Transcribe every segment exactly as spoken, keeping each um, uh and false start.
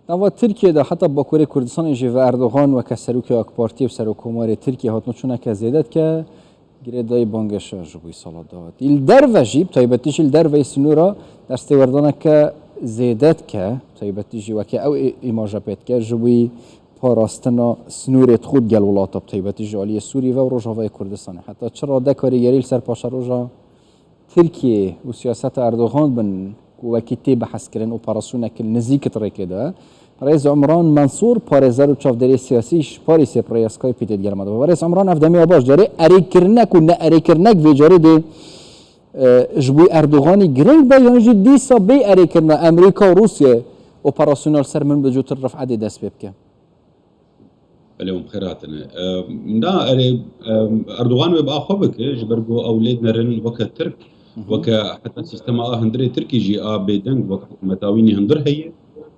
Nava Tirkiyê de heta Bakurê Kurdistanê jî ve Erdogan weke serokê AK Partiyê û serokkomarê Tirkiyê hatine çûneke zêde dike, girêdayî bangeşa ji bo sala dawetî. Li derve jî, bi taybetî jî li derveyî sinûra destêwerdaneke zêde dike, bi taybetî jî weke ew ê-, îmaja pê dike, ji bo parastina sinûrê xwe digel welata, bi taybetî ji aliyê Sûrî ve û Rojavayê Kurdistanê. Heta çi rade karîgerî li ser paşeroja Tirkiyê û siyaseta Erdogan bin ku wekî tê bihezkirin, operasyoneke li nizîk di rêkê de. Birêz Umran Mensûr, parêzer û çavdêrê siyasî ji Parîsê bi rêya Skypeê tê digel me de. Birêz Umran, ev demê ya baş. Carê erêkirinek û ne erêkirinek vê carê dê, e, ji bo Erdoganî giring be, yan jî dîsa bê erêkirina Amerîka û Rûsya operasyona li ser Minbic û Tel Rif'edê dest pê bike? Belê, hûn bi xêr hatine. Em, na, erê, em, Erdogan wê bi a xwe bike, ji ber ku ew lê dinerin weke Tirk, Hı hı. weke heta sîstema a hundirê Tirkî jî a bêdeng, weke hikûmeta wî nî hundir heye.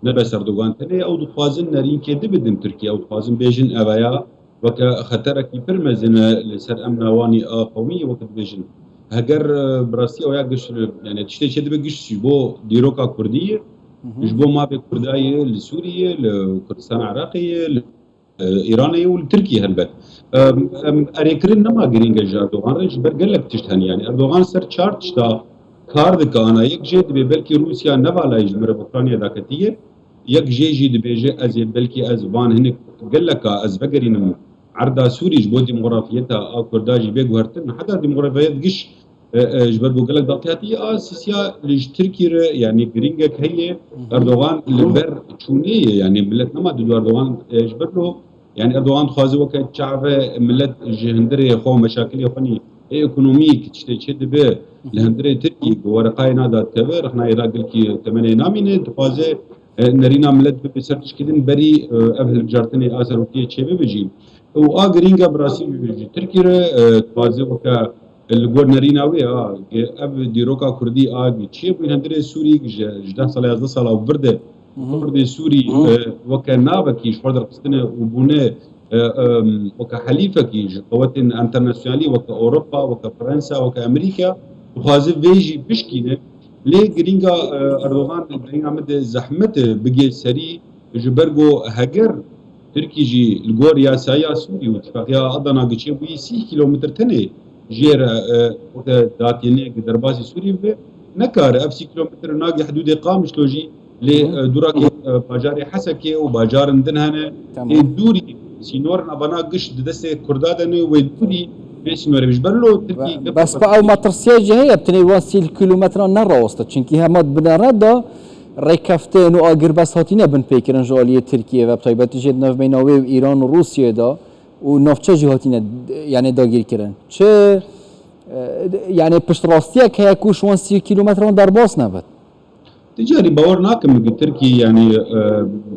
Ne bes Erdogan tenê, ew dixwazin nerînkê di bidin Tirkiyê, ew dixwazin bêjin ev ya weke xeterekî pir mezin e li ser emna wanî a qewmî, weke dibêjin. Heger, e, bi rastî ew ya giş, yani tiştê çê dibe giş ji bo dîroka Kurdî ye, Hı hı. ji bo mafê Kurda ye li Sûriyê, li Kurdistana Iraqê ye, li e, Îranê ye û li Tirkiyê helbet. Em, em, erêkirin nema girîng e ji Erdogan re, ji ber gelek tişt hene. Yani Erdogan ser çar tişta kar dike, ana yek jê dibê belkî Rûsya ne vala ji merivxwedaniya daketiye, yek jê jî dibêje ez ê belkî ez van hinek geleka ez vegerînim erda Sûrî ji bo demografiyeta a Kurda jî bê guhertin. Heta demografiyet giş e, e, ji ber ku gelek daxiyatî a sisiya li ji Tirkî re, yani girîngek heye. Hı hı. Erdogan li ber çûnê ye, yani millet nema didu Erdogan, e, ji ber lo, yani Erdogan dixwaze weke çave millet ji hundirê xwe, meşakilê xwe nî, e, ekonomîk tiştê çê dibe, Hı hı. li hundirê Tirkî bi wereqayê nada dikeve, rexnayê ra gilkî temenê namîne, dixwaze, e, nerîna millet bibe ser tişkidin berî, e, ev hilbijartinê a serokiyê çêbibe jî. Û a girîng e bi rastî ji Tirkî re, e, dixwaze weke Li gor nerîna wê, a, ev dîroka Kurdî a çiyê bûyî hundirê Sûrî ji, ji deh sala, yazdeh sala û vir de Hı hı. Kurdê Sûrî, Hı. e, weke navekî ji xwe derxistine û bûne, e, em, weke helîfekî ji qewetên enternasyonalî weke Ewropa, weke Fransa, weke Amerîka, dixwaze vê jî bişkîne. Lê girînga, e, Erdogan, girînga min de zehmet e bigê serî, ji ber ku heger Tirkî jî li gor yasaya Sûrî û tifaqiya Adana giçê bûyî sî kîlometr tenê jê re, e, weke datînê derbasî Sûrî bibe, nekare ev sî kîlometr nagê hidûdê Qamişlo jî lê, Hı hı. e, dûrakê, e, bajarê Hesekê û bajarin din hene. Tamam. Ê dûrî sînorên avana giş di destê Kurda de ne wê dûrî vê sînorê bi ji ber lo Tirkî Ve- gef Bes bi ew metirsiyê jî heye, tenê wan sî kîlometran neraweste. Çinkî hema binere da rêkeftin û agirbest hatine binpêkirin ji aliyê Tirkiyê ve, bi taybetî jê di navbeyna wê û Îran û Rûsiyê de û navçe jî hatine, yani dagîrkirin. Çi, e, yani piştrastiyek heye ku ji wan sî kîlometran derbas nebit? Ti carî bawer nakim ku Tirkî, yani, e,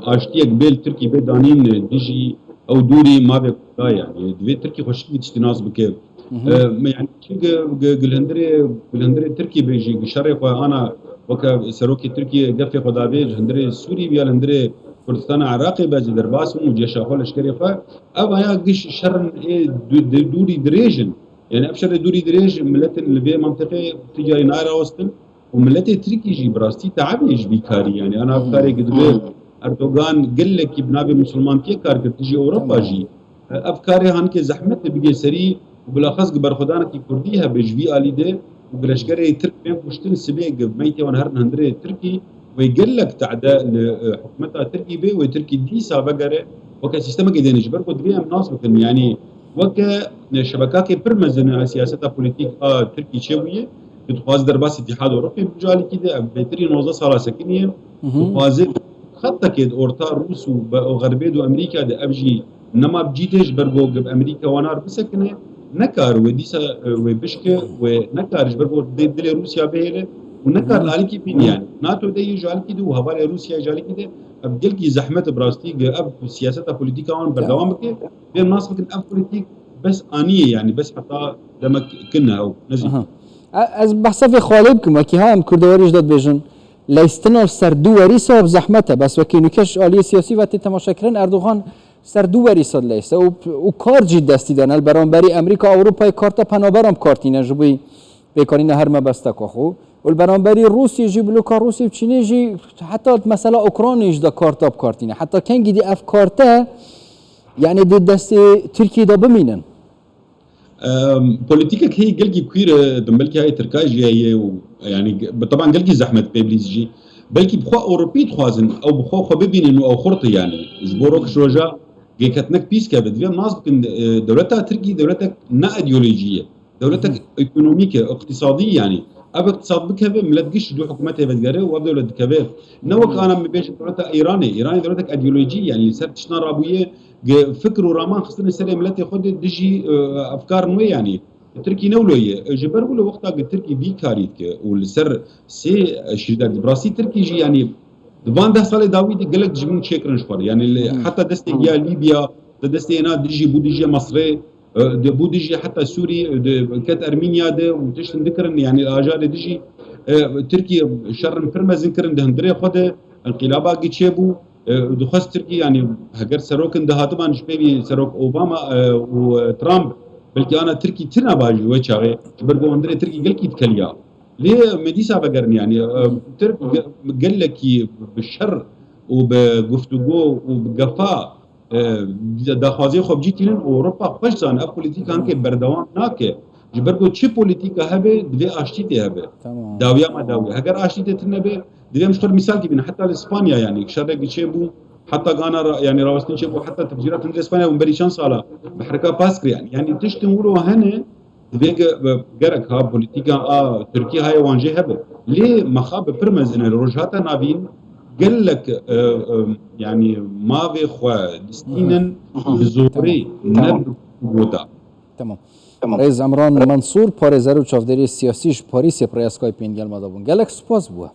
aştiyek bê li Tirkî bê danîn, e, dijî ew dûrî mavê Kurda, yani. Divê Tirkî xweşik vî tiştî nas bike. Hı hı. E, me, yani, çi gi-, gi-, gilhindirê, gilhindirê Tirkî bê jî, gi şerê xwe ana weke serokê Tirkî gefê xwe davê, ji hundirê Sûrî bî ya li hundirê Kurdistana Iraqê be, ez ê derbas bim û ceşa xwe, leşkerê xwe. Ev aya giş şerin ê du-, di-, dûrî dirêj in. Yani ev şerê dûrî dirêj miletin li vê mentiqê ti carî nayê rawestin. Û miletê Tirkî jî bi rastî teebê ji vî karî, yani ana ev karê ku dibe Erdogan gelekî bi navê misilmantiyê kar kir, dijî Ewropa Tamam. jî. Ev karê hanekê zehmet e bigê serî û bilaxas gi berxwedanekî Kurdî hebe ji vî alî de û gi leşkerê Tirk bên kuştin sibê gi meytê wan herin hundirê Tirkî wê gelek te'de li, e, hikûmeta Tirkî bê, wê Tirkî dîsa vegere weke sîstemekê dêne ji ber ku divê em nas bikin, yani weke, e, şebekakê pir mezin a siyaseta polîtîk a Tirkî çêbûye, ku dixwaze derbasî Îtîhad Ewropê bibe ji alîkî de, ev bêtirî nozdeh sala sekiniye, Hı hı. dixwaze xetekê di orta Rûs û be-, û Xerbê de û Amerîka de ev jî nema bi cî tê ji ber ku bi Amerîka wana re bisekine, nekar wê dîsa, e, wê bişke, wê nekar ji ber ku dê dilê Rûsya bihêle û nekar Hı hı. li alîkî bîne yani. NATO de yê ji alîkî de û hevalê Rûsya ji alîkî de, ev gelkî zehmet e bi rastî, ge ev siyaseta polîtîka wan berdewam bike, vê nas bikin ev polîtîk bes aniye yani, bes heta demek kin e ew, nezî. Aha. E-, ez behsa vê xalê bikim, wekî ha em kurdewarî jî de dibêjin, leystina li ser du werî sahib zehmet e, bes wekî nûke ji aliyê siyasî ve tê temaşekirin, Erdogan ser du werî sed leyse û, û kar jî destî dane. Li beramberî Amerîka, Ewropayê karta penaberan bi kar tîne ji bo pêkanîna her mebesteka xwe. Û li beramberî Rûsiyê jî, bloka Rûsiyê û Çînê jî heta mesela Ukraynayê jî de karta bi kar tîne. Heta kengî dî ev karte, yani di destê Tirkiyê de bimînin? Em, Polîtîkek heye gelkî kwîr e, di milkê heye Tirkayê jî heye û yani bi teban gelkî zehmet pê bilîz jî. Belkî bi xwe Ewropî dixwazin, ew bi xwe xwe bibînin û ew xurt e yani. Ji bo rok ji roja gêketinek pîs keve. Divê nas bikin, e, dewleta Tirkî dewletek ne îdeolojî ye. Dewletek ekonomîk e, îqtîsadî yani. Ev îqtîsad bikeve, millet giş ji dû hikûmetê vedigere û ev dewlet dikeve. Ne wek ana min bêjin dewleta Îranê. Îranê dewletek îdeolojî yani li ser tiştna rabûye, ge-, fikr û raman xistine serê miletê xwe de dijî, e, efkar nû yani. Tirkî ne wilo ye. E, ji ber wilo wexta ge Tirkî vî karî dike û li ser sê, e, şîrder di. Bi rastî Tirkî jî yani di van deh salê dawî de gelek dijmin çêkirin ji xwe re. Yani li, heta destê ya Lîbya, di destê êna dijî bû dijî Mesrê, e, de bû dijî heta Sûrî, e, de ket Ermînya de û tiştin dikirin, yani li ajarê dijî, e, Tirkî şerin pir mezin kirin di hundirê xwe de, inqîlaba giçê bû, e, dixwest Tirkî, yani heger serokin dihatiban ji pêvî serok Obama, e, û, e, Trump, belkî ana Tirkî tina bajî wê çaxê, ji ber ku hundirê Tirkî gelkî dikeliya. Lê me dîsa vegerin, yani, e, Tirk ge-, gelekî bi şer û bi guftûgo û bi gefa e, daxwaziyê xwe bi cî tînin û Ewropa xweş zane ev polîtîka hinkê berdewam nake. Ji ber ku çi polîtîka hebe, divê aştî tê hebe. Tamam. Dawiya me dawiya. Heger aştî tê tune be, divê em ji xwe re mîsalkî bînin. Heta li Spanya, yani, şerek çêbû, heta gana ra-, yani, rawestin çêbû, heta tefcîrat hundirê Spanya bûn berî çend sala bi herika pas kir, yani. Yani, tiştin wilo hene, divê ge-, gerek ha polîtîka a Tirkî haye wan jê hebe. Lê mexa bi pir mezin e, li Rojhata Navîn gelek, e, e, yani mavê xwe distînin bi zorê, ne bi gota. Tamam. Rêz Emran Mensûr, parêzer û çavdêrê siyasî ji Parîsê bi rêya Skypeê gel me de bûn. Gelek spas bû.